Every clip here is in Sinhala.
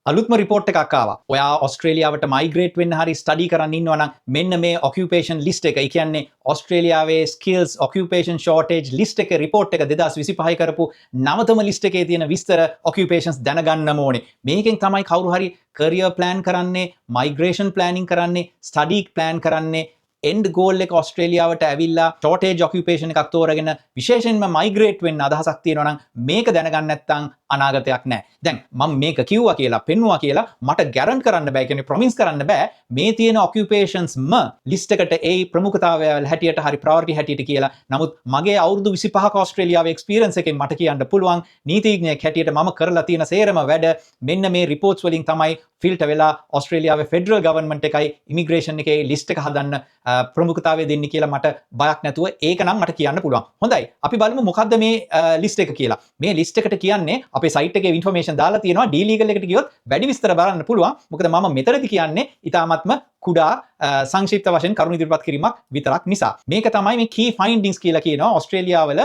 අලුත්ම රිපෝට් එකක් ආවා. ඔයා ඔස්ට්‍රේලියාවට මයිග්‍රේට් වෙන්න හරි ස්ටඩි කරන්න ඉන්නවා නම් මෙන්න මේ ඔකියුපේෂන් ලිස්ට් එක. ඒ කියන්නේ ඔස්ට්‍රේලියාවේ ස්කිල්ස් ඔකියුපේෂන් ෂෝටේජ් ලිස්ට් එක රිපෝට් එක 2025 කරපු නවතම ලිස්ට් එකේ තියෙන විස්තර ඔකියුපේෂන්ස් දැනගන්නම ඕනේ. මේකෙන් තමයි කවුරු හරි කරියර් ප්ලෑන් කරන්නේ, මයිග්‍රේෂන් ප්ලෑනින් කරන්නේ, ස්ටඩි ප්ලෑන් කරන්නේ. එන්ඩ් ගෝල් එක ඔස්ට්‍රේලියාවට ඇවිල්ලා ෂෝටේජ් ඔකියුපේෂන් එකක් තෝරගෙන විශේෂයෙන්ම මයිග්‍රේට් වෙන්න අදහසක් තියෙනවා නම් මේක දැනගන්න නැත්නම් අනාගතයක් නෑ. දැන් මම මේක කිව්වා කියලා, පෙන්නුවා කියලා මට ගැරන්ට් කරන්න බෑ, කියන්නේ ප්‍රොමිස් කරන්න බෑ මේ තියෙන ඔකියුපේෂන්ස්ම ලිස්ට් එකට ඒ ප්‍රමුඛතාවය හැටියට හරි ප්‍රයොරිටි හැටියට කියලා. නමුත් මගේ අවුරුදු 25ක ඔස්ට්‍රේලියාවේ එක්ස්පීරියන්ස් එකෙන් මට කියන්න පුළුවන් නීතිඥයෙක් හැටියට මම කරලා තියෙන සේරම වැඩ මෙන්න මේ රිපෝට්ස් වලින් තමයි ෆිල්ටර් වෙලා ඔස්ට්‍රේලියාවේ ෆෙඩරල් ගවර්න්මන්ට් එකයි ඉමිග්‍රේෂන් එකේ ලිස්ට් එක හදන්න ප්‍රමුඛතාවය දෙන්නේ කියලා මට බයක් නැතුව ඒක නම් මට කියන්න පුළුවන්. හොඳයි. අපි බලමු මොකද්ද මේ ලිස්ට් එක කියලා. මේ ලිස්ට් එකට කියන්නේ අපේ සයිට් එකේ ඉන්ෆර්මේෂන් දාලා තියෙනවා. ඩීලීගල් එකට ගියොත් වැඩි විස්තර බලන්න පුළුවන්. මොකද මම මෙතනදි කියන්නේ ඉතාමත්ම කුඩා සංක්ෂිප්ත වශයෙන් කරුණු ඉදිරිපත් කිරීමක් විතරක් නිසා. මේක තමයි මේ කී ෆයින්ඩින්ග්ස් කියලා කියනවා ඔස්ට්‍රේලියාවල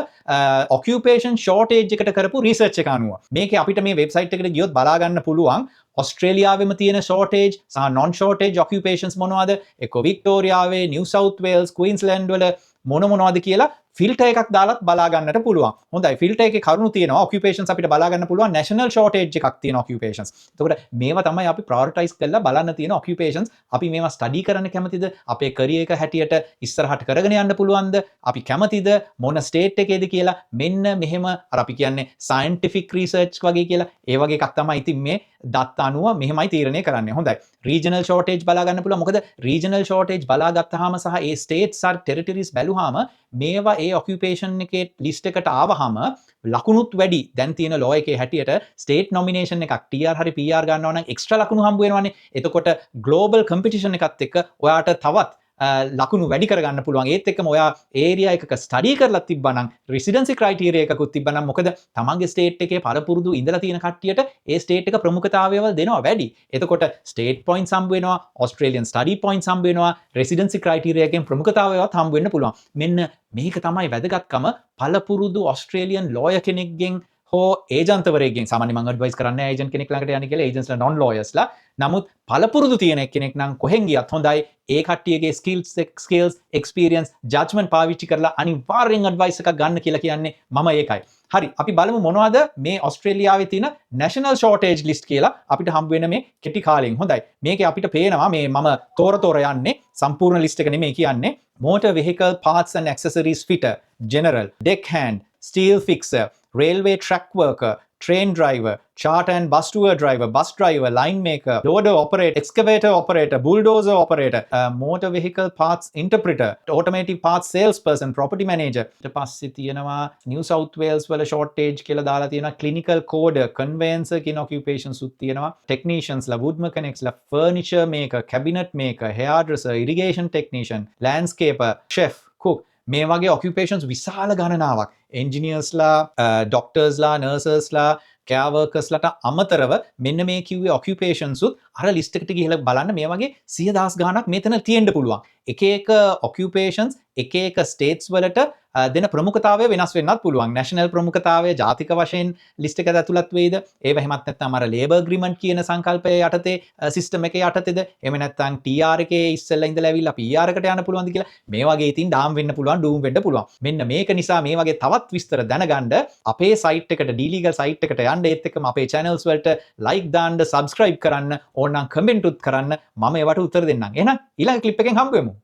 ඔකියුපේෂන් ෂෝටේජ් එකට කරපු රිසර්ච් එක අනුව. මේකේ අපිට මේ වෙබ්සයිට් එකට ගියොත් බලා ගන්න පුළුවන් ඔස්ට්‍රේලියාවෙම තියෙන ෂෝටේජ් සහ නොන් ෂෝටේජ් ඔකියුපේෂන්ස් මොනවද? එක්කෝ වික්ටෝරියාවේ, නිව් සවුත් වේල්ස්, ක්වීන්ස්ලෑන්ඩ් වල මොන මොනවද කියලා ෆිල්ටර් එකක් දාලත් බලා ගන්නට පුළුවන්. හොඳයි, ෆිල්ටර් එකේ කරුණු තියෙනවා. ඔකියුපේෂන්ස් අපිට බලා ගන්න පුළුවන්. නැෂනල් ෂෝටේජ් එකක් තියෙන ඔකියුපේෂන්ස්. එතකොට මේවා තමයි අපි ප්‍රයොරිටයිස් කරලා බලන්න තියෙන ඔකියුපේෂන්ස්. අපි මේවා ස්ටඩි කරන්න කැමතිද? අපේ කරියර් එක හැටියට ඉස්සරහට කරගෙන යන්න පුළුවන්ද? අපි කැමතිද? මොන ස්ටේට් එකේද කියලා මෙන්න මෙහෙම අර අපි කියන්නේ සයන්ටිෆික් රිසර්ච් වගේ කියලා. ඒ වගේ එකක් තමයි ඉතින් මේ දත්ත අනුව මෙහෙමයි තීරණය කරන්නේ. හොඳයි. රීජනල් ෂෝටේජ් බලා ගන්න පුළුවන්. මොකද රීජනල් ෂෝටේජ් බලා ගත්තාම සහ ඒ ස්ටේට්ස් හරි ටෙරිටරිස් බැලුවාම මේවා ඒ ඔකියුපේෂන් එකේ ලිස්ට් එකට ආවහම ලකුණුත් වැඩි. දැන් තියෙන ලෝ එකේ හැටියට ස්ටේට් නොමිනේෂන් එකක් TR හරි PR ගන්නවා නම් එක්ස්ට්‍රා ලකුණු හම්බ වෙනවනේ. එතකොට ග්ලෝබල් කම්පිටිෂන් එකත් එක්ක ඔයාට තවත් ලකුණු වැඩි කරගන්න පුළුවන්. ඒත් එක්කම ඔයා ඒරියා එකක ස්ටඩි කරලා තිබ්බා නම්, රෙසිඩන්සි ක්‍රයිටීරියා එකකුත් තිබ්බා නම්, මොකද තමන්ගේ ස්ටේට් එකේ පළපුරුදු ඉඳලා තියෙන කට්ටියට ඒ ස්ටේට් එක ප්‍රමුඛතාවයවල් දෙනවා වැඩි. එතකොට ස්ටේට් පොයින්ට්ස් හම්බ වෙනවා, ඔස්ට්‍රේලියන් ස්ටඩි පොයින්ට්ස් හම්බ වෙනවා, රෙසිඩන්සි ක්‍රයිටීරියා එකෙන් ප්‍රමුඛතාවයවත් හම්බ වෙන්න පුළුවන්. මෙන්න මේක තමයි වැදගත්කම පළපුරුදු ඔස්ට්‍රේලියන් ලෝයර් කෙනෙක්ගෙන් හෝ ඒජන්තවරයෙක්ගෙන්. සාමාන්‍යයෙන් මම ඇඩ්වයිස් කරන්නේ ඒජන්ට් කෙනෙක් ළඟට යන්න කියලා, ඒජන්ට්ස්ලා නොන් ලෝයර්ස්ලා. නමුත් පළපුරුදු තියෙන කෙනෙක් නම් කොහෙන් ගියත් හොඳයි. ඒ කට්ටියගේ ස්කිල්ස් ස්කිල්ස් එක්ස්පීරියන්ස් ජජ්මන්ට් පාවිච්චි කරලා අනිවාර්යෙන් ඇඩ්වයිස් එකක් ගන්න කියලා කියන්නේ මම ඒකයි. හරි, අපි බලමු මොනවද මේ ඔස්ට්‍රේලියාවේ තියෙන නැෂනල් ෂෝටේජ් ලිස්ට් කියලා අපිට හම්බ වෙන මේ කෙටි කාලෙන්. හොඳයි. මේකේ අපිට පේනවා මේ මම තෝර තෝර යන්නේ, සම්පූර්ණ ලිස්ට් එක නෙමෙයි කියන්නේ. Motor vehicle parts and accessories fitter, general, deck hand, steel fixer, railway track worker, train driver, charter and bus tour driver, bus driver, line maker, loader operator, excavator operator, bulldozer operator, motor vehicle parts interpreter, automotive parts salesperson, property manager. ඊට පස්සේ තියෙනවා New South Wales වල shortage කියලා දාලා තියෙනවා clinical coder, conveyancer කියන occupations උත් තියෙනවා. Technicians ලා, wood mechanics ලා, furniture maker, cabinet maker, hairdresser, irrigation technician, landscaper, chef, cook, මේ වගේ ඔකියුපේෂන්ස් විශාල ගණනාවක්. එන්ජිනියර්ස්ලා, ඩොක්ටර්ස්ලා, නර්සස්ලා, කෙයාර් වර්කර්ස්ලාට අමතරව මෙන්න මේ කිව්වේ ඔකියුපේෂන්ස් උත් අර ලිස්ට් එකට ගිහලා බලන්න මේ වගේ සිය දහස් ගාණක් මෙතන තියෙන්න පුළුවන්. එක එක ඔකියුපේෂන්ස් එක එක ස්ටේට්ස් වලට දෙන ප්‍රමුඛතාවය වෙනස් වෙන්නත් පුළුවන්. නැෂනල් ප්‍රමුඛතාවය ජාතික වශයෙන් ලිස්ට් එකට ඇතුළත් වෙයිද? ඒව එහෙමත් නැත්නම් අර ලේබර් ඇග්‍රීමන්ට් කියන සංකල්පය යටතේ සිස්ටම් එකේ යටතේද? එහෙම නැත්නම් TR එකේ ඉස්සෙල්ලා ඉඳලා ඇවිල්ලා PR එකට යන්න පුළුවන්ද කියලා මේ වගේ ඉතින් ඩාම් වෙන්න පුළුවන්, ඩූම් වෙන්න පුළුවන්. මෙන්න මේක නිසා මේ වගේ තවත් විස්තර දැනගන්න අපේ සයිට් එකට, ඩීලීගල් සයිට් එකට යන්න. ඒත් එක්කම අපේ චැනල්ස් වලට ලයික් දාන්න, සබ්ස්ක්‍රයිබ් කරන්න, ඕනනම් කමෙන්ට් උත් කරන්න. මම ඒවට උත්තර දෙන්නම්. එහෙනම් ඊළඟ ක්ලිප් එකෙන් හම්බ වෙමු.